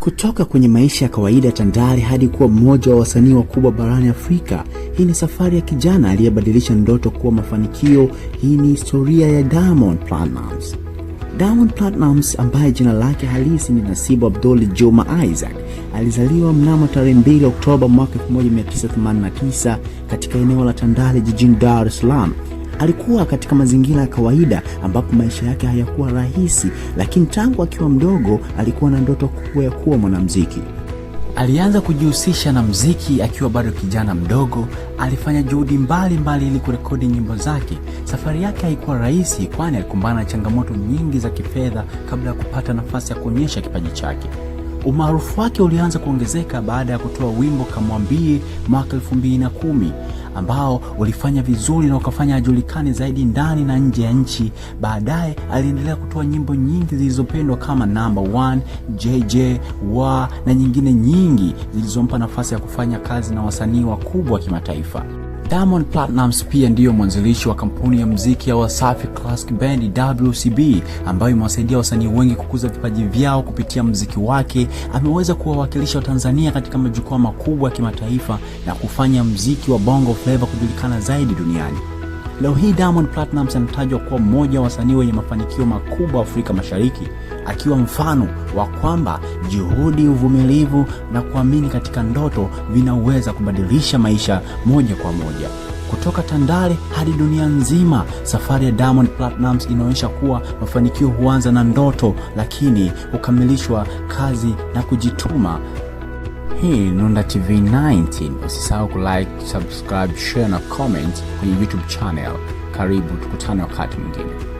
Kutoka kwenye maisha ya kawaida ya Tandale hadi kuwa mmoja wa wasanii wakubwa barani Afrika. Hii ni safari ya kijana aliyebadilisha ndoto kuwa mafanikio. Hii ni historia ya Diamond Platnumz. Diamond Platnumz, ambaye jina lake halisi ni Nasibu Abdul Juma Isaac, alizaliwa mnamo tarehe 2 Oktoba mwaka 1989 katika eneo la Tandale jijini Dar es Salaam. Alikuwa katika mazingira ya kawaida ambapo maisha yake hayakuwa rahisi, lakini tangu akiwa mdogo alikuwa na ndoto kubwa ya kuwa mwanamuziki. Alianza kujihusisha na mziki akiwa bado kijana mdogo. Alifanya juhudi mbalimbali ili kurekodi nyimbo zake. Safari yake haikuwa rahisi, kwani alikumbana na changamoto nyingi za kifedha kabla ya kupata nafasi ya kuonyesha kipaji chake. Umaarufu wake ulianza kuongezeka baada ya kutoa wimbo Kamwambie mwaka 2010 ambao ulifanya vizuri na ukafanya ajulikane zaidi ndani na nje ya nchi. Baadaye aliendelea kutoa nyimbo nyingi zilizopendwa kama Number One, JJ Wa na nyingine nyingi zilizompa nafasi ya kufanya kazi na wasanii wakubwa wa kimataifa. Diamond Platnumz pia ndiyo mwanzilishi wa kampuni ya muziki ya Wasafi Classic Band, WCB, ambayo imewasaidia wasanii wengi kukuza vipaji vyao kupitia muziki wake. Ameweza kuwawakilisha Watanzania katika majukwaa makubwa ya kimataifa na kufanya muziki wa Bongo Flava kujulikana zaidi duniani. Leo hii Diamond Platnumz anatajwa kuwa mmoja wa wasanii wenye mafanikio makubwa Afrika Mashariki, akiwa mfano wa kwamba juhudi, uvumilivu na kuamini katika ndoto vinaweza kubadilisha maisha moja kwa moja. Kutoka Tandale hadi dunia nzima, safari ya Diamond Platnumz inaonyesha kuwa mafanikio huanza na ndoto, lakini hukamilishwa kazi na kujituma. Hii ni Nunda TV 19. Usisahau kulike, subscribe, share na comment kwenye YouTube channel. Karibu tukutane wakati mwingine.